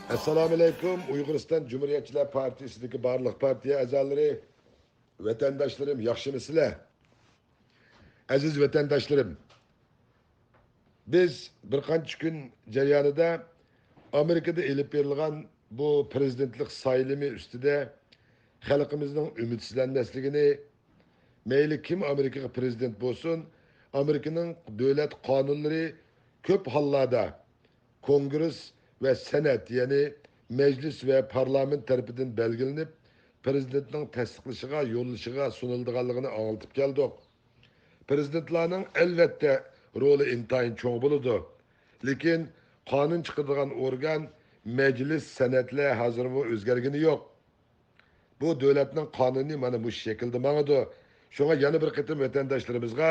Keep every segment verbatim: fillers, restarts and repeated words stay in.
ئەسسالامۇئەلەيكۇم، ئۇيغۇرىستان جۇمھۇرىيەتچىلەر پارتىيىسىدىكى بارلىق پارتىيە ئەزالىرى، ۋەتەنداشلىرىم، ياخشىمۇسىلەر؟ ئەزىز ۋەتەنداشلىرىم، بىز بىر قانچە كۈن جەريانىدا ئامېرىكىدا ئېلىپ بېرىلغان بۇ پىرېزىدېنتلىق سايلىمى ئۈستىدە خەلقىمىزنىڭ ئۈمىدسىزلەنمەسلىكىنى، مەيلى كىم ئامېرىكىغا پىرېزىدېنت بولسۇن، ئامېرىكىنىڭ دۆلەت قانۇنلىرى كۆپ ھاللاردا كونگرېس ۋە سېنات، يەنى مەجلىس ۋە پارلامېنت تەرىپىدىن بەلگىلىنىپ، پىرېزىدېنتنىڭ تەستىقلىشىغا، يوللىشىغا سۇنۇلىدىغانلىقىنى ئاڭلىتىپ كەلدۇق. پىرېزىدېنتلارنىڭ، ئەلۋەتتە، رولى ئىنتايىن چوڭ بولىدۇ. لېكىن قانۇن چىقىرىدىغان ئورگان، مەجلىس، سېناتلار ھازىرمۇ ئۆزگەرگىنى يوق. بۇ دۆلەتنىڭ قانۇنى مانا مۇشۇ شەكىلدە ماڭىدۇ. شۇڭا يەنە بىر قېتىم ۋەتەنداشلىرىمىزغا،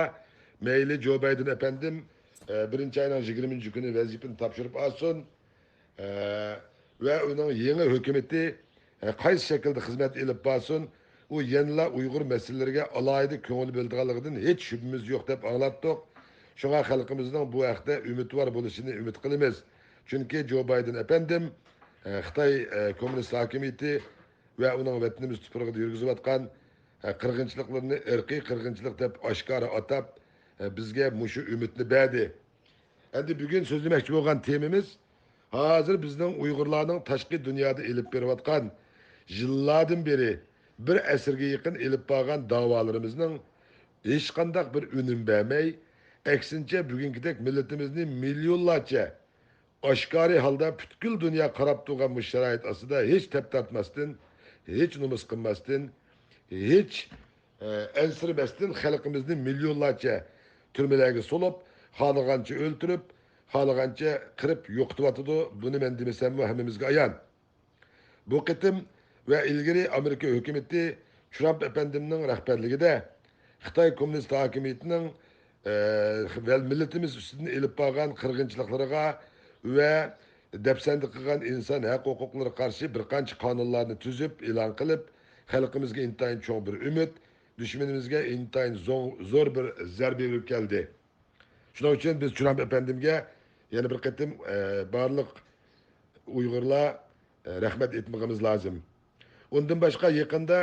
مەيلى جو بايدېن ئەپەندىم، ئە، بىرىنچى ئاينىڭ يىگىرمىنچى كۈنى ۋەزىپىنى تاپشۇرۇپ ئالسۇن، ئە، ۋە ئۇنىڭ يېڭى ھۆكۈمىتى، ئە، قايسى شەكىلدە خىزمەت ئېلىپ بارسۇن، ئۇ يەنىلا ئۇيغۇر مەسىلىلىرىگە ئالاھىدە كۆڭۈل بۆلىدىغانلىقىدىن ھېچ شۈبھىمىز يوق، دەپ ئاڭلاتتۇق. شۇڭا خەلقىمىزنىڭ بۇ ھەقتە ئۈمىدۋار بولۇشىنى ئۈمىد قىلىمىز. چۈنكى جو بايدېن ئەپەندىم، ئە، خىتاي، ئە، كوممۇنىست ھاكىمىيىتى ۋە ئۇنىڭ ۋەتىنىمىز تۇپرىقىدا يۈرگۈزۈۋاتقان، ئە، قىرغىنچىلىقلىرىنى ئىرقىي قىرغىنچىلىق دەپ ئاشكارا ئاتاپ، ئە، بىزگە مۇشۇ ئۈمىدنى بەردى. ئەمدى بۈگۈن سۆزلىمەكچى بولغان تېمىمىز، ھازىر بىزنىڭ ئۇيغۇرلارنىڭ تاشقى دۇنيادا ئېلىپ بېرىۋاتقان، يىللاردىن بېرى، بىر ئەسىرگە يېقىن ئېلىپ بارغان داۋالىرىمىزنىڭ ھېچقانداق بىر ئۈنۈم بەرمەي، ئەكسىنچە، بۈگۈنكىدەك مىللىتىمىزنى مىليونلارچە ئاشكارا ھالدا پۈتكۈل دۇنيا قاراپ تۇرغان مۇشۇ شارائىت ئاستىدا ھېچ تەپ تارتماستىن، ھېچ نومۇس قىلماستىن، ھېچ، ئە، ئەنسىرىمەستىن خەلقىمىزنى مىليونلارچە تۈرمىلەرگە سولۇپ، خالىغانچە ئۆلتۈرۈپ، خالىغانچە قىرىپ يوقىتىۋاتىدۇ. بۇنى مەن دېمىسەممۇ ھەممىمىزگە ئايان. بۇ قېتىم ۋە ئىلگىرى ئامېرىكا ھۆكۈمىتى ترامپ ئەپەندىمنىڭ رەھبەرلىكىدە خىتاي كوممۇنىست ھاكىمىيىتىنىڭ، ئە، ۋە مىللىتىمىز ئۈستىدىن ئېلىپ بارغان قىرغىنچىلىقلىرىغا ۋە دەپسەندە قىلغان ئىنسان ھەق ھوقۇقلىرىغا قارشى بىر قانچە قانۇنلارنى تۈزۈپ، ئېلان قىلىپ، خەلقىمىزگە ئىنتايىن چوڭ بىر ئۈمىد، دۈشمىنىمىزگە ئىنتايىن زوڭ-، زور بىر زەربە بېرىپ كەلدى. شۇنىڭ ئۈچۈن بىز ترامپ ئەپەندىمگە يەنە بىر قېتىم، ئە، بارلىق ئۇيغۇرلار، ئە، رەھمەت ئېيتمىقىمىز لازىم. ئۇندىن باشقا يېقىندا،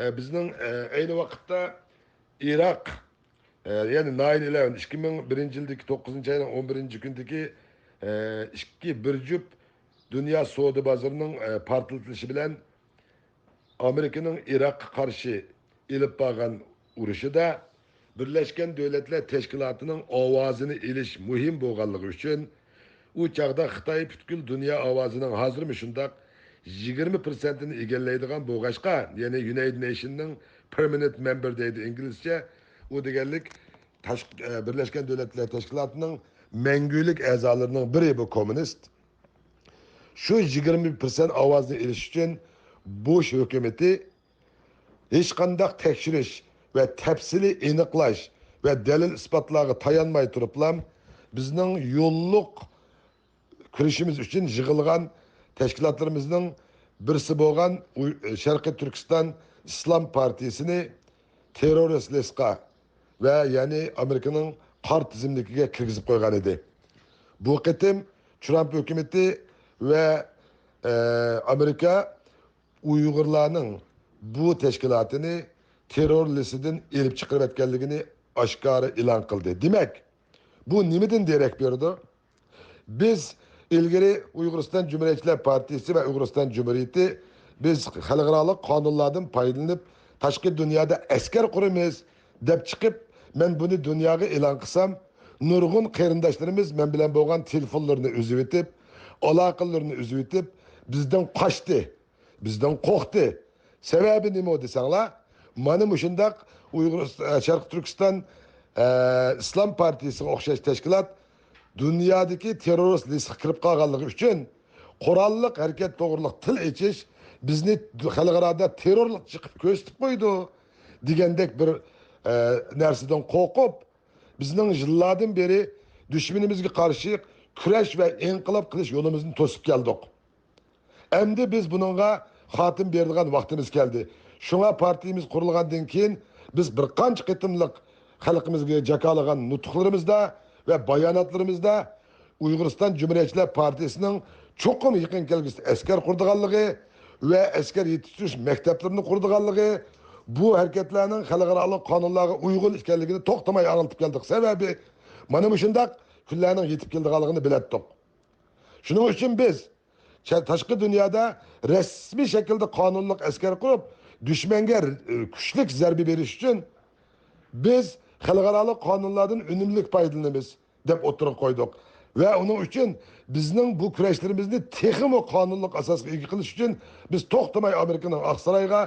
ئە، بىزنىڭ، ئە، ئەينى ۋاقىتتا ئىراق، ئە، يەنى ناين ئىلېۋېن، ئىككى مىڭ بىرىنچى يىلدىكى توققۇزىنچى ئاينىڭ ئون بىرىنچى كۈنىدىكى، ئە، ئىككى بىر جۈپ دۇنيا سودا بازىرىنىڭ، ئە، پارتلىتىلىشى بىلەن ئامېرىكىنىڭ ئىراققا قارشى ئېلىپ بارغان ئۇرۇشىدا بىرلەشكەن دۆلەتلەر تەشكىلاتىنىڭ ئاۋازىنى ئېلىش مۇھىم بولغانلىقى ئۈچۈن، ئۇ چاغدا خىتاي پۈتكۈل دۇنيا ئاۋازىنىڭ ھازىرمۇ شۇنداق يىگىرمە پىرسەنتىنى ئىگىلەيدىغان بولغاچقا، يەنى يۇنايتېد نېيشننىڭ پېرمانېنت مېمبېر دەيدۇ ئىنگلىزچە، ئۇ دېگەنلىك تاشق-، ئە، بىرلەشكەن دۆلەتلەر تەشكىلاتىنىڭ مەڭگۈلۈك ئەزالىرىنىڭ بىرى بۇ كوممۇنىست. شۇ يىگىرمە پىرسەنت ئاۋازنى ئېلىش ئۈچۈن بۇش ھۆكۈمىتى ھېچقانداق تەكشۈرۈش ۋە تەپسىلىي ئېنىقلاش ۋە دەلىل-ئىسپاتلارغا تايانماي تۇرۇپلا، بىزنىڭ يوللۇق كۈرىشىمىز ئۈچۈن يىغىلغان تەشكىلاتلىرىمىزنىڭ بىرسى بولغان ئۇي-، شەرقىي تۈركىستان ئىسلام پارتىيىسىنى تېررورىست لىستقا ۋە يەنى ئامېرىكىنىڭ قارا تىزىملىكىگە كىرگۈزۈپ قويغان ئىدى. بۇ قېتىم ترامپ ھۆكۈمىتى ۋە، ئە، ئامېرىكا ئۇيغۇرلارنىڭ بۇ تەشكىلاتىنى تېررور لىستىدىن ئېلىپ چىقىرىۋەتكەنلىكىنى ئاشكارا ئېلان قىلدى. دېمەك، بۇ نېمىدىن دېرەك بېرىدۇ؟ بىز ئىلگىرى ئۇيغۇرىستان جۇمھۇرىيەتچىلەر پارتىيىسى ۋە ئۇيغۇرىستان جۇمھۇرىيىتى، بىز خەلقئارالىق قانۇنلاردىن پايدىلىنىپ، تاشقى دۇنيادا ئەسكەر قۇرىمىز، دەپ چىقىپ، مەن بۇنى دۇنياغا ئېلان قىلسام، نۇرغۇن قېرىنداشلىرىمىز مەن بىلەن بولغان تېلېفونلىرىنى ئۈزۈۋېتىپ، ئالاقىلىرىنى ئۈزۈۋېتىپ، بىزدىن قاچتى. بىزدىن قورقتى. سەۋەبى نېمە دېسەڭلار، مانا مۇشۇنداق ئۇيغۇر، ئە، شەرقىي تۈركىستان، ئە، ئىسلام پارتىيىسىغا ئوخشاش تەشكىلات دۇنيادىكى تېررورىست لىستىغا كىرىپ قالغانلىقى ئۈچۈن، قوراللىق ھەرىكەت توغرىلىق تىل ئېچىش بىزنى خەلقئارادا تېررورلۇقچى قىلىپ كۆرسىتىپ قويىدۇ، دېگەندەك بىر، ئە، نەرسىدىن قورقۇپ، بىزنىڭ يىللاردىن بېرى دۈشمىنىمىزگە قارشى كۈرەش ۋە ئىنقىلاب قىلىش يولىمىزنى توسۇپ كەلدۇق. ئەمدى بىز بۇنىڭغا خاتىمە بېرىدىغان ۋاقتىمىز كەلدى. شۇڭا پارتىيىمىز قۇرۇلغاندىن كېيىن بىز بىر قانچە قېتىملىق خەلقىمىزگە جاكارلىغان نۇتۇقلىرىمىزدا ۋە باياناتلىرىمىزدا ئۇيغۇرىستان جۇمھۇرىيەتچىلەر پارتىيىسىنىڭ چوقۇم يېقىن كەلگۈسىدە ئەسكەر قۇرىدىغانلىقى ۋە ئەسكەر يېتىشتۈرۈش مەكتەپلىرىنى قۇرىدىغانلىقى، بۇ ھەرىكەتلەرنىڭ خەلقئارالىق قانۇنلارغا ئۇيغۇن ئىكەنلىكىنى توختىماي ئاڭلىتىپ كەلدۇق. سەۋەبى، مانا مۇشۇنداق كۈنلەرنىڭ يېتىپ كېلىدىغانلىقىنى بىلەتتۇق. شۇنىڭ ئۈچۈن بىز چە-، تاشقى دۇنيادا رەسمىي شەكىلدە قانۇنلۇق ئەسكەر قۇرۇپ، دۈشمەنگە، ئى، كۈچلۈك زەربە بېرىش ئۈچۈن بىز خەلقئارالىق قانۇنلاردىن ئۈنۈملۈك پايدىلىنىمىز، دەپ ئوتتۇرىغا قويدۇق. ۋە ئۇنىڭ ئۈچۈن بىزنىڭ بۇ كۈرەشلىرىمىزنى تېخىمۇ قانۇنلۇق ئاساسقا ئىگە قىلىش ئۈچۈن بىز توختىماي ئامېرىكىنىڭ ئاقسارايغا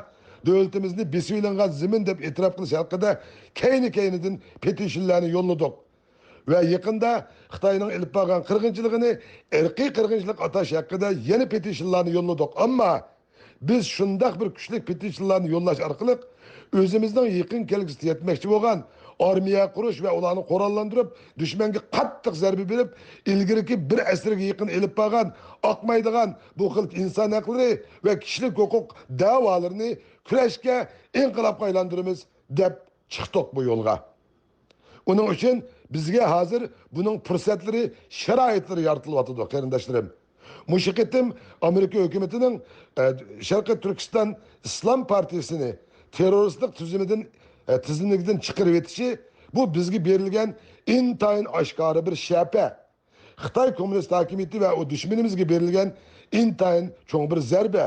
دۆلىتىمىزنى بېسىۋېلىنغان زېمىن دەپ ئېتىراپ قىلىش ھەققىدە كەينى-كەينىدىن پېتىشنلارنى يوللىدۇق. ۋە يېقىندا خىتاينىڭ ئېلىپ بارغان قىرغىنچىلىقىنى ئىرقىي قىرغىنچىلىق ئاتاش ھەققىدە يەنە پېتىشنلارنى يوللىدۇق. ئەمما بىز شۇنداق بىر كۈچلۈك پېتىشنلارنى يوللاش ئارقىلىق ئۆزىمىزنىڭ يېقىن كەلگۈسىدە يەتمەكچى بولغان ئارمىيە قۇرۇش ۋە ئۇلارنى قوراللاندۇرۇپ، دۈشمەنگە قاتتىق زەربە بېرىپ، ئىلگىرىكى بىر ئەسىرگە يېقىن ئېلىپ بارغان ئاقمايدىغان بۇ خىل ئىنسان ھەقلىرى ۋە كىشىلىك ھوقۇق دەۋالىرىنى كۈرەشكە، ئىنقىلابقا ئايلاندۇرىمىز، دەپ چىقتۇق بۇ يولغا. ئۇنىڭ ئۈچۈن بىزگە ھازىر بۇنىڭ پۇرسەتلىرى، شارائىتلىرى يارىتىلىۋاتىدۇ، قېرىنداشلىرىم. مۇشۇ قېتىم ئامېرىكا ھۆكۈمىتىنىڭ، ئە، شەرقىي تۈركىستان ئىسلام پارتىيىسىنى تېررورىستلىق تۈزۈمىدىن، ئە، تىزىملىكىدىن چىقىرىۋېتىشى، بۇ بىزگە بېرىلگەن ئىنتايىن ئاشكارا بىر شەپە. خىتاي كوممۇنىست ھاكىمىيىتى ۋە ئۇ دۈشمىنىمىزگە بېرىلگەن ئىنتايىن چوڭ بىر زەربە.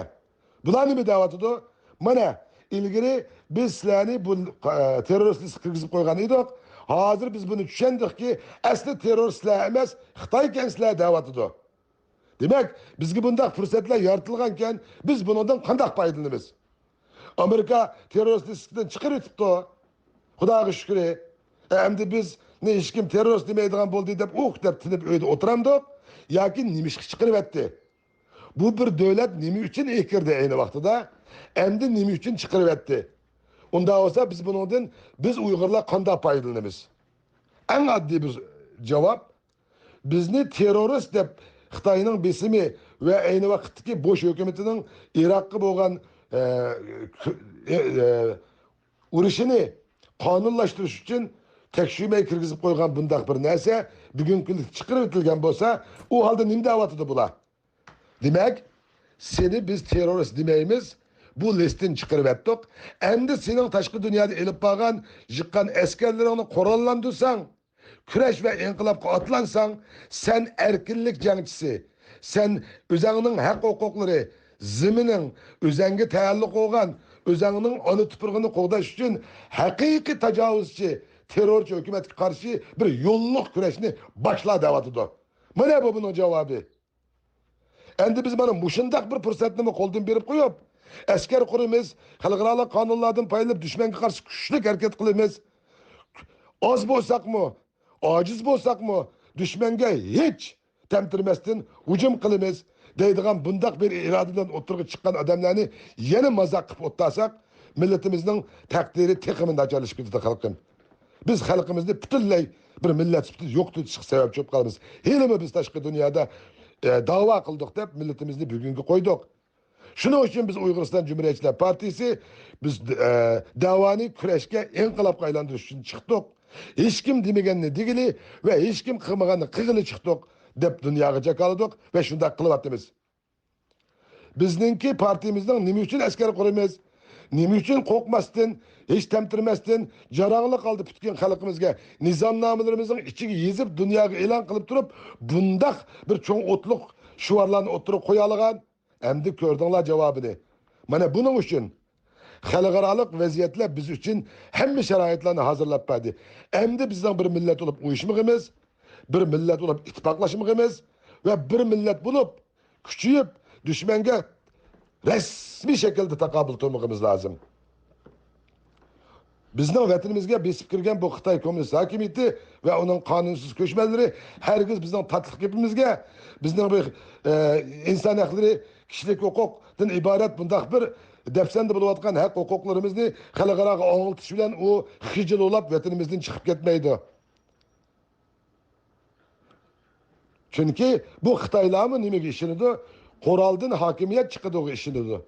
بۇلار نېمە دەۋاتىدۇ؟ مانا، ئىلگىرى بىز سىلەرنى بۇ، ئە، تېررورىست لىستىغا كىرگۈزۈپ قويغان ئىدۇق. ھازىر بىز بۇنى چۈشەندۇقكى، ئەسلى تېررورىست سىلەر ئەمەس، خىتايكەن سىلەر دەۋاتىدۇ. دېمەك، بىزگە بۇنداق پۇرسەتلەر يارىتىلغانكەن، بىز بۇنىڭدىن قانداق پايدىلىنىمىز؟ ئامېرىكا تېررورىست لىستىدىن چىقىرىۋېتىپتۇ. خۇداغا شۈكرى. ئە، ئەمدى بىزنى ھېچكىم تېررورىست دېمەيدىغان بولدى دەپ ئۇھ دەپ تىنىپ ئۆيدە ئولتۇرامدۇق؟ ياكى نېمىشقا چىقىرىۋەتتى؟ بۇ بىر دۆلەت نېمە ئۈچۈن ئېكىردى ئەينى ۋاقتىدا؟ ئەمدى نېمە ئۈچۈن چىقىرىۋەتتى؟ ئۇنداق بولسا بىز بۇنىڭدىن، بىز ئۇيغۇرلار قانداق پايدىلىنىمىز؟ ئەڭ ئاددىي بىر جاۋاب، بىزنى تېررورىست دەپ خىتاينىڭ بېسىمى ۋە ئەينى ۋاقىتتىكى بۇش ھۆكۈمىتىنىڭ ئىراققا بولغان، ئە، كۆ-، ئە، ئە، ئۇرۇشىنى قانۇنلاشتۇرۇش ئۈچۈن تەكشۈرمەي كىرگۈزۈپ قويغان بۇنداق بىر نەرسە بۈگۈنكى كۈندە چىقىرىۋېتىلگەن بولسا، ئۇ ھالدا نېمە دەۋاتىدۇ بۇلار؟ دېمەك، سېنى بىز تېررورىست دېمەيمىز، بۇ لىستتىن چىقىرىۋەتتۇق. ئەمدى سېنىڭ تاشقى دۇنيادا ئېلىپ بارغان، يىغقان ئەسكەرلىرىڭنى قوراللاندۇرساڭ، كۈرەش ۋە ئىنقىلابقا ئاتلانساڭ، سەن ئەركىنلىك جەڭچىسى، سەن ئۆزەڭنىڭ ھەق-ھوقۇقلىرى، زېمىنىڭ، ئۆزەڭگە تەئەللۇق بولغان، ئۆزەڭنىڭ ئانا تۇپرىقىنى قوغداش ئۈچۈن ھەقىقىي تاجاۋۇزچى، تېررورچى ھۆكۈمەتكە قارشى بىر يوللۇق كۈرەشنى باشلا دەۋاتىدۇ. مانا بۇ بۇنىڭ جاۋابى. ئەمدى بىز مانا مۇشۇنداق بىر پۇرسەتنىمۇ قولدىن بېرىپ قويۇپ، ئەسكەر قۇرىمىز، خەلقئارالىق قانۇنلاردىن پايدىلىنىپ دۈشمەنگە قارشى كۈچلۈك ھەرىكەت قىلىمىز. ئاز بولساقمۇ، ئاجىز بولساقمۇ، دۈشمەنگە ھېچ تەمتىرىمەستىن ھۇجۇم قىلىمىز دەيدىغان بۇنداق بىر ئىرادە بىلەن ئوتتۇرىغا چىققان ئادەملەرنى يەنە مازاق قىلىپ ئولتۇرساق، مىللىتىمىزنىڭ تەقدىرى تېخىمۇ ناچارلىشىپ كېتىدۇ، خەلقىم. بىز خەلقىمىزنى پۈتۈنلەي بىر مىللەت سۈپىتىدە يوقىتىۋېتىشقا سەۋەبچى بولۇپ قالىمىز. ھېلىمۇ بىز تاشقى دۇنيادا، ئە، داۋا قىلدۇق دەپ مىللىتىمىزنى بۈگۈنگە قويدۇق. شۇنىڭ ئۈچۈن بىز ئۇيغۇرىستان جۇمھۇرىيەتچىلەر پارتىيىسى، بىز، ئە، داۋانى كۈرەشكە، ئىنقىلابقا ئايلاندۇرۇش ئۈچۈن چىقتۇق. ھېچكىم دېمىگەننى دېگىلى ۋە ھېچكىم قىلمىغاننى قىلغىلى چىقتۇق، دەپ دۇنياغا جاكارلىدۇق ۋە شۇنداق قىلىۋاتىمىز. بىزنىڭكى پارتىيىمىزنىڭ نېمە ئۈچۈن ئەسكەر قۇرىمىز، نېمە ئۈچۈن قورقماستىن، ھېچ تەمتىرىمەستىن، جاراڭلىق ھالدا پۈتكۈل خەلقىمىزگە نىزامنامىلىرىمىزنىڭ ئىچىگە يېزىپ، دۇنياغا ئېلان قىلىپ تۇرۇپ، بۇنداق بىر چوڭ ئوتلۇق شوئارلارنى ئوتتۇرىغا قويالىغان؟ ئەمدى كۆردۈڭلار جاۋابىنى. مانا بۇنىڭ ئۈچۈن خەلقئارالىق ۋەزىيەتلەر بىز ئۈچۈن ھەممە شارائىتلارنى ھازىرلاپ بەردى. ئەمدى بىزنىڭ بىر مىللەت بولۇپ ئۇيۇشمىقىمىز، بىر مىللەت بولۇپ ئىتتىپاقلاشمىقىمىز ۋە بىر مىللەت بولۇپ كۈچىيىپ، دۈشمەنگە رەسمىي شەكىلدە تاقابىل تۇرمىقىمىز لازىم. بىزنىڭ ۋەتىنىمىزگە بېسىپ كىرگەن بۇ خىتاي كوممۇنىست ھاكىمىيىتى ۋە ئۇنىڭ قانۇنسىز كۆچمەنلىرى ھەرگىز بىزنىڭ تاتلىق گېپىمىزگە، بىزنىڭ بىر، ئە، ئىنسان ھەقلىرى، كىشىلىك ھوقۇقتىن ئىبارەت بۇنداق بىر دەپسەندە بولۇۋاتقان ھەق ھوقۇقلىرىمىزنى خەلقئاراغا ئاڭلىتىش بىلەن ئۇ خىجىل بولاپ ۋەتىنىمىزدىن چىقىپ كەتمەيدۇ. چۈنكى بۇ خىتايلارمۇ نېمىگە ئىشىنىدۇ؟ قورالدىن ھاكىمىيەت چىقىدۇغا ئىشىنىدۇ.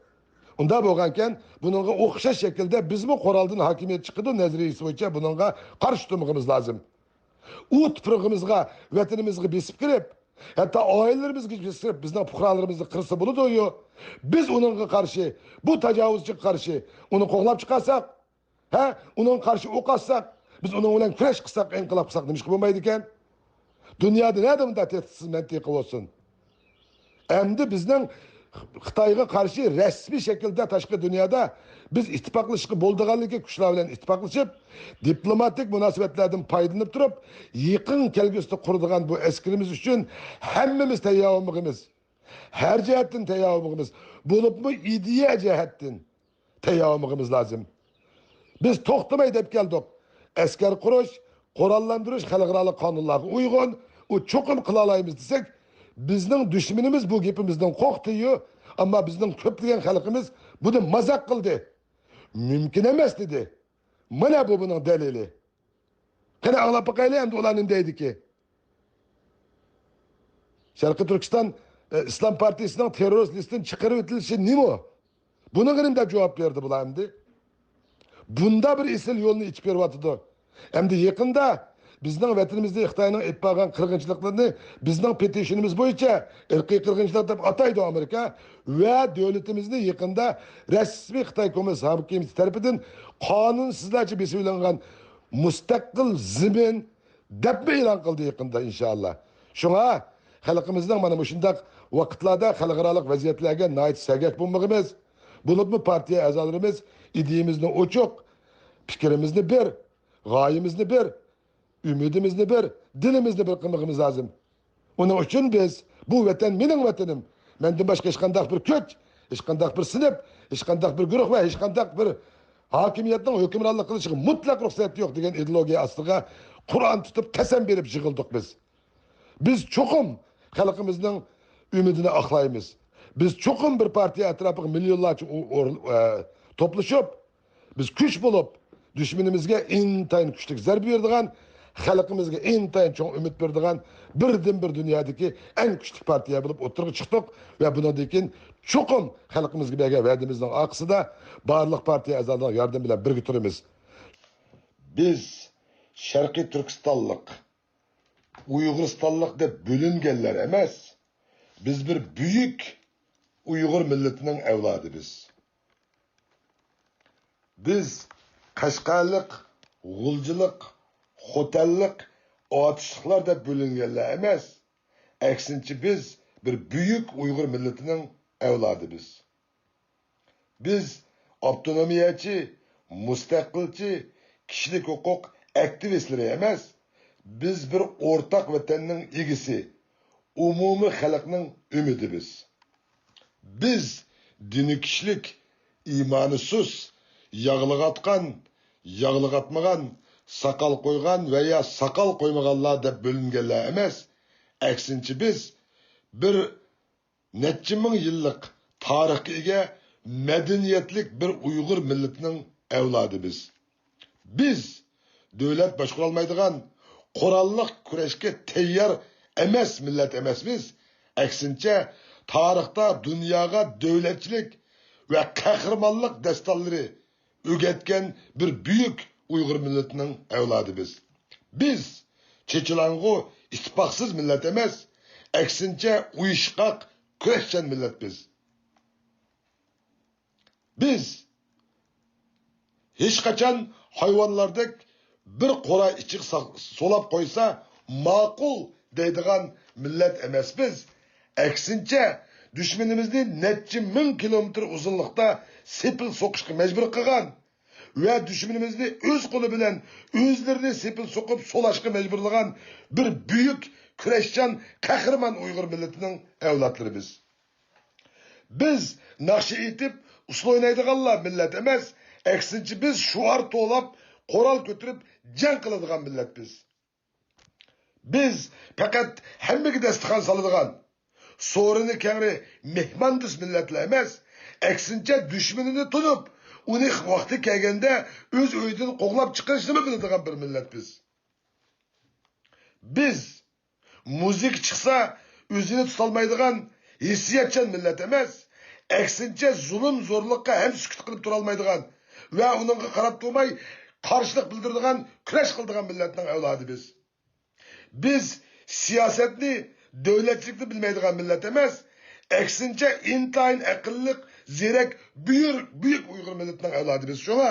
ئۇنداق بولغانكەن، بۇنىڭغا ئوخشاش شەكىلدە بىزمۇ قورالدىن ھاكىمىيەت چىقىدۇ نەزەرىيىسى بويىچە بۇنىڭغا قارشى تۇرمىقىمىز لازىم. ئۇ تۇپرىقىمىزغا، ۋەتىنىمىزگە بېسىپ كىرىپ، ھەتتا ئائىلىلىرىمىزگە بېسىپ، بىزنىڭ پۇقرالىرىمىزنى قىرسا بولىدۇ-يۇ. بىز ئۇنىڭغا قارشى، بۇ تاجاۋۇزچىغا قارشى ئۇنى قوغلاپ چىقارساق، ھە، ئۇنىڭغا قارشى ئوق ئاتساق، بىز ئۇنىڭ بىلەن كۈرەش قىلساق، ئىنقىلاب قىلساق، نېمە ئىشقا بولمايدىكەن؟ دۇنيادا نەدە بۇنداق تېتىقسىز مەنتىقە بولسۇن؟ ئەمدى بىزنىڭ خىتايغا قارشى رەسمىي شەكىلدە تاشقى دۇنيادا بىز ئىتتىپاقلىشىشقا بولىدىغانلىكى كۈچلەر بىلەن ئىتتىپاقلىشىپ، دىپلوماتىك مۇناسىۋەتلەردىن پايدىلىنىپ تۇرۇپ، يېقىن كەلگۈسىدە قۇرىدىغان بۇ ئەسكىرىمىز ئۈچۈن ھەممىمىز تەييار بولمىغىمىز. ھەر جەھەتتىن تەييار بولمىغىمىز. بولۇپمۇ ئىدىيە جەھەتتىن تەييار بولمىغىمىز لازىم. بىز توختىماي دەپ كەلدۇق. ئەسكەر قۇرۇش، قوراللاندۇرۇش خەلقئارالىق قانۇنلارغا ئۇيغۇن، ئۇ چوقۇم قىلالايمىز دېسەك، بىزنىڭ دۈشمىنىمىز بۇ گېپىمىزدىن قورقتى-يۇ، ئەمما بىزنىڭ كۆپلىگەن خەلقىمىز بۇنى مازاق قىلدى. مۇمكىن ئەمەس دېدى. مانا بۇ بۇنىڭ دەلىلى. قېنى ئاڭلاپ باقايلى ئەمدى ئۇلار نېمە دەيدىكى. شەرقىي تۈركىستان، ئە، ئىسلام پارتىيىسىنىڭ تېررورىست لىستىدىن چىقىرىۋېتىلىشى نېمە ئۇ؟ بۇنىڭغا نېمە دەپ جاۋاب بېرىدۇ بۇلار ئەمدى؟ بۇندا بىر ئېسىل يولنى ئېچىپ بېرىۋاتىدۇ. ئەمدى يېقىندا بىزنىڭ ۋەتىنىمىزدە خىتاينىڭ ئېلىپ بارغان قىرغىنچىلىقلىرىنى بىزنىڭ پېتىشنىمىز بويىچە ئىرقىي قىرغىنچىلىق دەپ ئاتايدۇ ئامېرىكا ۋە دۆلىتىمىزنى يېقىندا رەسمىي خىتاي كوممۇنىست ھاكىمىيىتى تەرىپىدىن قانۇنسىزلارچە بېسىۋېلىنغان مۇستەقىل زېمىن دەپمۇ ئېلان قىلدى يېقىندا، ئىنشائاللا. شۇڭا خەلقىمىزنىڭ مانا مۇشۇنداق ۋاقىتلاردا خەلقئارالىق ۋەزىيەتلەرگە ناھايىتى سەگەك بولمىغىمىز، بولۇپمۇ پارتىيە ئەزالىرىمىز ئىدىيىمىزنى ئوچۇق، پىكرىمىزنى بىر، غايىمىزنى بىر، ئۈمىدىمىزنى بىر، دىلىمىزنى بىر قىلمىغىمىز لازىم. ئۇنىڭ ئۈچۈن بىز، بۇ ۋەتەن مېنىڭ ۋەتىنىم، مەندىن باشقا ھېچقانداق بىر كۈچ، ھېچقانداق بىر سىنىپ، ھېچقانداق بىر گۇرۇھ ۋە ھېچقانداق بىر ھاكىمىيەتنىڭ ھۆكۈمرانلىق قىلىشىغا مۇتلەق رۇخسەت يوق دېگەن ئىدېئولوگىيە ئاستىغا قۇرئان تۇتۇپ قەسەم بېرىپ يىغىلدۇق بىز. بىز چوقۇم خەلقىمىزنىڭ ئۈمىدىنى ئاقلايمىز. بىز چوقۇم بىر پارتىيە ئەتراپىغا مىليونلارچە ئۇ-، ئور-، ئە، توپلىشىپ، بىز كۈچ بولۇپ، دۈشمىنىمىزگە ئىنتايىن كۈچلۈك زەربە بېرىدىغان، خەلقىمىزگە ئىنتايىن چوڭ ئۈمىد بېرىدىغان بىردىنبىر دۇنيادىكى ئەڭ كۈچلۈك پارتىيە بولۇپ ئوتتۇرىغا چىقتۇق ۋە بۇنىڭدىن كېيىن چوقۇم خەلقىمىزگە بەرگەن ۋەدىمىزنىڭ ئارقىسىدا بارلىق پارتىيە ئەزالىرىنىڭ ياردىمى بىلەن بىرگە تۇرىمىز. بىز شەرقىي تۈركىستانلىق، ئۇيغۇرىستانلىق دەپ بۆلۈنگەنلەر ئەمەس، بىز بىر بۈيۈك ئۇيغۇر مىللىتىنىڭ ئەۋلادى بىز. بىز قەشقەرلىق، غۇلجىلىق، خوتەنلىق، ئاتۇشلۇقلار دەپ بۆلۈنگەنلەر ئەمەس، ئەكسىنچە بىز بىر بۈيۈك ئۇيغۇر مىللىتىنىڭ ئەۋلادى بىز. بىز ئاپتونومىيەچى، مۇستەقىلچى، كىشىلىك ھوقۇق ئاكتىۋىستلىرى ئەمەس، بىز بىر ئورتاق ۋەتەننىڭ ئىگىسى، ئومۇمىي خەلقنىڭ ئۈمىدى بىز. بىز دىنى كۈچلۈك، ئىمانى سۇس، ياغلىق ئاتقان، ياغلىق ئاتمىغان، ساقال قويغان ۋە يا ساقال قويمىغانلار دەپ بۆلۈنگەنلەر ئەمەس، ئەكسىنچە بىز بىر نەچچە مىڭ يىللىق تارىخقا ئىگە مەدەنىيەتلىك بىر ئۇيغۇر مىللىتىنىڭ ئەۋلادى بىز. بىز دۆلەت باشقۇرالمايدىغان، قوراللىق كۈرەشكە تەييار ئەمەس مىللەت ئەمەسمىز. ئەكسىنچە، تارىختا دۇنياغا دۆلەتچىلىك ۋە قەھرىمانلىق داستانلىرى ئۆگەتكەن بىر بۈيۈك ئۇيغۇر مىللىتىنىڭ ئەۋلادى بىز. بىز چېچىلاڭغۇ، ئىتتىپاقسىز مىللەت ئەمەس، ئەكسىنچە ئۇيۇشقاق، كۈرەشچان مىللەت بىز. بىز ھېچقاچان ھايۋانلاردەك بىر قورا ئىچىگە ساق-، سولاپ قويسا ماقۇل دەيدىغان مىللەت ئەمەسمىز. ئەكسىنچە، دۈشمىنىمىزنى نەچچە مىڭ كىلومېتىر ئۇزۇنلۇقتا سېپىل سوقۇشقا مەجبۇر قىلغان ۋە دۈشمىنىمىزنى ئۆز قولى بىلەن ئۆزلىرىنى سېپىل سوقۇپ سولاشقا مەجبۇرلىغان بىر بۈيۈك كۈرەشچان قەھرىمان ئۇيغۇر مىللىتىنىڭ ئەۋلادلىرى بىز. بىز ناخشا ئېيتىپ، ئۇسسۇل ئوينايدىغانلا مىللەت ئەمەس، ئەكسىنچە بىز شوئار توۋلاپ، قورال كۆتۈرۈپ جەڭ قىلىدىغان مىللەت بىز. بىز پەقەت ھەممىگە دەستىخان سالىدىغان، سورۇنى كەڭرى مېھماندوست مىللەتلا ئەمەس، ئەكسىنچە دۈشمىنىنى تونۇپ، ئۇنى ۋاقتى كەلگەندە ئۆز ئۆيىدىن قوغلاپ چىقىرىشنىمۇ بىلىدىغان بىر مىللەت بىز. بىز مۇزىكا چىقسا ئۆزىنى تۇتالمايدىغان ھېسسىياتچان مىللەت ئەمەس، ئەكسىنچە زۇلۇم-زورلۇققا ھەم سۈكۈت قىلىپ تۇرالمايدىغان ۋە ئۇنىڭغا قاراپ تۇرماي قارشىلىق بىلدۈرىدىغان، كۈرەش قىلىدىغان مىللەتنىڭ ئەۋلادى بىز. بىز سىياسەتنى دۆلەتچىلىكنى بىلمەيدىغان مىللەت ئەمەس، ئەكسىنچە، ئىنتايىن ئەقىللىق، زېرەك، بۈيۈك، بۈيۈك ئۇيغۇر مىللىتىنىڭ ئەۋلادى بىز. شۇڭا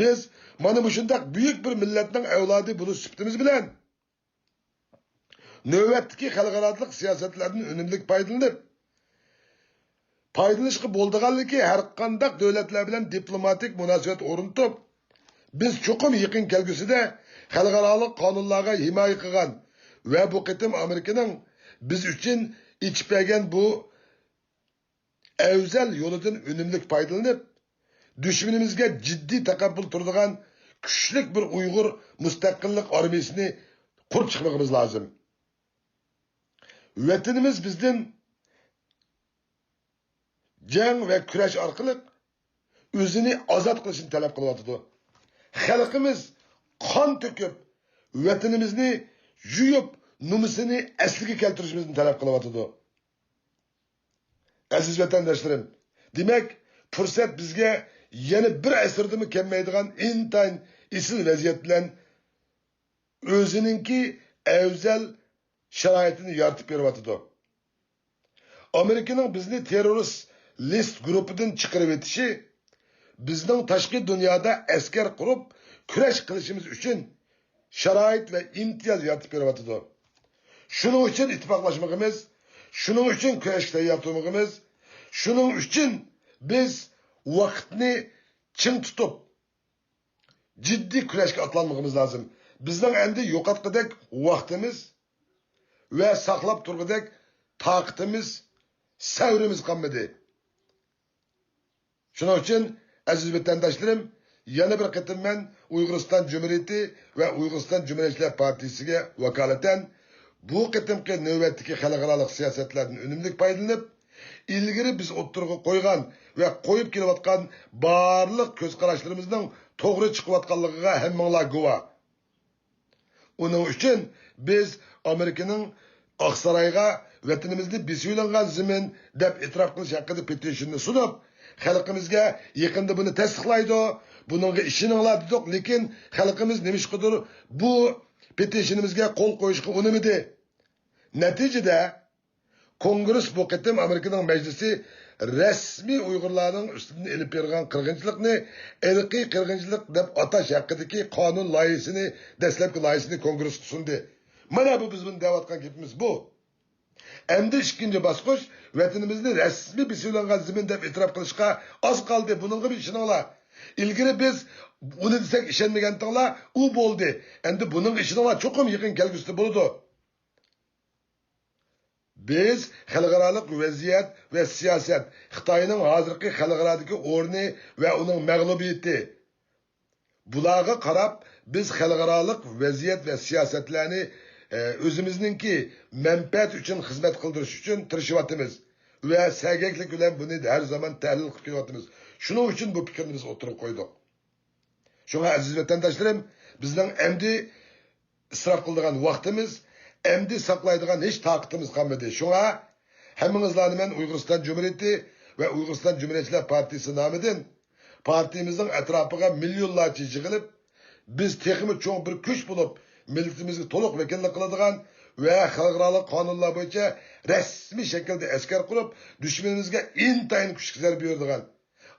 بىز مانا مۇشۇنداق بۈيۈك بىر مىللەتنىڭ ئەۋلادى بولۇش سۈپىتىمىز بىلەن، نۆۋەتتىكى خەلقئارالىق سىياسەتلەردىن ئۈنۈملۈك پايدىلىنىپ، پايدىلىنىشقا بولىدىغانلىكى ھەر قانداق دۆلەتلەر بىلەن دىپلوماتىك مۇناسىۋەت ئورنىتىپ، بىز چوقۇم يېقىن كەلگۈسىدە خەلقئارالىق قانۇنلارغا ھىمايە قىلغان ۋە بۇ قېتىم ئامېرىكىنىڭ بىز ئۈچۈن ئېچىپ بەرگەن بۇ ئەۋزەل يولىدىن ئۈنۈملۈك پايدىلىنىپ، دۈشمىنىمىزگە جىددىي تاقابىل تۇرىدىغان كۈچلۈك بىر ئۇيغۇر مۇستەقىللىق ئارمىيىسىنى قۇرۇپ چىقمىقىمىز لازىم. ۋەتىنىمىز بىزدىن جەڭ ۋە كۈرەش ئارقىلىق ئۆزىنى ئازاد قىلىشنى تەلەپ قىلىۋاتىدۇ. خەلقىمىز قان تۆكۈپ، ۋەتىنىمىزنى يۇيۇپ، نومۇسىنى ئەسلىگە كەلتۈرۈشىمىزنى تەلەپ قىلىۋاتىدۇ. ئەزىز ۋەتەنداشلىرىم، دېمەك، پۇرسەت بىزگە يەنە بىر ئەسىردىمۇ كەلمەيدىغان ئىنتايىن ئېسىل ۋەزىيەت بىلەن ئۆزىنىڭكى ئەۋزەل شارائىتىنى يارىتىپ بېرىۋاتىدۇ. ئامېرىكىنىڭ بىزنى تېررورىست لىست گۇرۇپپىدىن چىقىرىۋېتىشى بىزنىڭ تاشقى دۇنيادا ئەسكەر قۇرۇپ كۈرەش قىلىشىمىز ئۈچۈن شارائىت ۋە ئىمتىياز يارىتىپ بېرىۋاتىدۇ. شۇنىڭ ئۈچۈن ئىتتىپاقلاشمىقىمىز، شۇنىڭ ئۈچۈن كۈرەشكە تەييار تۇرمىقىمىز، شۇنىڭ ئۈچۈن بىز ۋاقىتنى چىڭ تۇتۇپ، جىددىي كۈرەشكە ئاتلانمىقىمىز لازىم. بىزنىڭ ئەمدى يوقاتقۇدەك ۋاقتىمىز ۋە ساقلاپ تۇرغۇدەك تاقىتىمىز، سەۋرىمىز قالمىدى. شۇنىڭ ئۈچۈن، ئەزىز ۋەتەنداشلىرىم، يەنە بىر قېتىم مەن ئۇيغۇرىستان جۇمھۇرىيىتى ۋە ئۇيغۇرىستان جۇمھۇرىيەتچىلەر پارتىيىسىگە ۋاكالىتەن بۇ قېتىمقى نۆۋەتتىكى خەلقئارالىق سىياسەتلەردىن ئۈنۈملۈك پايدىلىنىپ، ئىلگىرى بىز ئوتتۇرىغا قويغان ۋە قويۇپ كېلىۋاتقان بارلىق كۆز قاراشلىرىمىزنىڭ توغرا چىقىۋاتقانلىقىغا ھەممىڭلار گۇۋاھ. ئۇنىڭ ئۈچۈن بىز ئامېرىكىنىڭ ئاقسارايغا ۋەتىنىمىزنى بېسىۋېلىنغان زېمىن دەپ ئېتىراپ قىلىش ھەققىدە پېتىشننى سۇنۇپ، خەلقىمىزگە يېقىندا بۇنى تەستىقلايدۇ، بۇنىڭغا ئىشىنىڭلار دېدۇق، لېكىن خەلقىمىز نېمىشقىدۇر بۇ پېتىشنىمىزگە قول قويۇشقا ئۇنىمىدى. نەتىجىدە، كونگرېس بۇ قېتىم ئامېرىكىنىڭ مەجلىسى رەسمىي ئۇيغۇرلارنىڭ ئۈستىدىن ئېلىپ بېرىلغان قىرغىنچىلىقنى ئىرقىي قىرغىنچىلىق دەپ ئاتاش ھەققىدىكى قانۇن لايىھىسىنى، دەسلەپكى لايىھىسىنى كونگرېسقا سۇندى. مانا بۇ بىز بۇنى دەۋاتقان گېپىمىز بۇ. ئەمدى ئىككىنچى باسقۇچ، ۋەتىنىمىزنى رەسمىي بېسىۋېلىنغان زېمىن دەپ ئېتىراپ قىلىشقا ئاز قالدى. بۇنىڭغا بىر ئىشىنىڭلار. ئىلگىرى بىز ئۇنى دېسەك ئىشەنمىگەنتىڭلار، ئۇ بولدى. ئەمدى بۇنىڭغا ئىشىنىڭلار، چوقۇم يېقىن كەلگۈسىدە بولىدۇ. بىز خەلقئارالىق ۋەزىيەت ۋە سىياسەت، خىتاينىڭ ھازىرقى خەلقئارادىكى ئورنى ۋە ئۇنىڭ مەغلۇبىيىتى، بۇلارغا قاراپ، بىز خەلقئارالىق ۋەزىيەت ۋە سىياسەتلەرنى، ئە، ئۆزىمىزنىڭكى مەنپەئەت ئۈچۈن خىزمەت قىلدۇرۇش ئۈچۈن تىرىشىۋاتىمىز ۋە سەگەكلىك بىلەن بۇنى ھەر زامان تەھلىل قىلىپ كېلىۋاتىمىز. شۇنىڭ ئۈچۈن بۇ پىكىرنى بىز ئوتتۇرىغا قويدۇق. شۇڭا، ئەزىز ۋەتەنداشلىرىم، بىزنىڭ ئەمدى ئىسراپ قىلىدىغان ۋاقتىمىز، ئەمدى ساقلايدىغان ھېچ تاقىتىمىز قالمىدى. شۇڭا، ھەممىڭىزلارنى مەن ئۇيغۇرىستان جۇمھۇرىيىتى ۋە ئۇيغۇرىستان جۇمھۇرىيەتچىلەر پارتىيىسى نامىدىن پارتىيىمىزنىڭ ئەتراپىغا مىليونلارچە يىغىلىپ، بىز تېخىمۇ چوڭ بىر كۈچ بولۇپ، مىللىتىمىزگە تولۇق ۋەكىللىك قىلىدىغان ۋە خەلقئارالىق قانۇنلار بويىچە رەسمىي شەكىلدە ئەسكەر قۇرۇپ، دۈشمىنىمىزگە ئىنتايىن كۈچلۈك زەربە بېرىدىغان،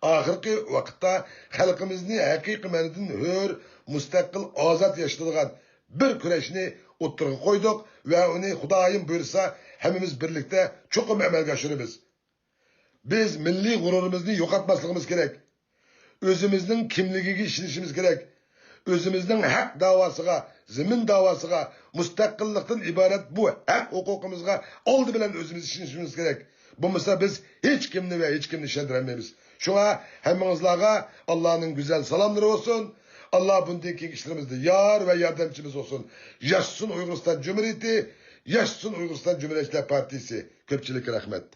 ئاخىرقى ۋاقىتتا خەلقىمىزنى ھەقىقىي مەنىدىن ھۆر، مۇستەقىل، ئازاد ياشىتىدىغان بىر كۈرەشنى ئوتتۇرىغا قويدۇق ۋە ئۇنى خۇدايىم بۇيرۇسا ھەممىمىز بىرلىكتە چوقۇم ئەمەلگە ئاشۇرىمىز. بىز مىللىي غۇرۇرىمىزنى يوقاتماسلىقىمىز كېرەك. ئۆزىمىزنىڭ كىملىكىگە ئىشىنىشىمىز كېرەك. ئۆزىمىزنىڭ ھەق داۋاسىغا، زېمىن داۋاسىغا، مۇستەقىللىقتىن ئىبارەت بۇ ھەق ھوقۇقىمىزغا ئالدى بىلەن ئۆزىمىز ئىشىنىشىمىز كېرەك. بولمىسا بىز ھېچكىمنى ۋە ھېچكىمنى ئىشەندۈرەلمەيمىز. شۇڭا ھەممىڭىزلارغا ئاللانىڭ گۈزەل سالاملىرى بولسۇن. ئاللا بۇندىن كېيىنكى ئىشلىرىمىزدا يار ۋە ياردەمچىمىز بولسۇن. ياشىسۇن ئۇيغۇرىستان جۇمھۇرىيىتى، ياشىسۇن ئۇيغۇرىستان جۇمھۇرىيەتچىلەر پارتىيىسى. كۆپچىلىككە رەھمەت.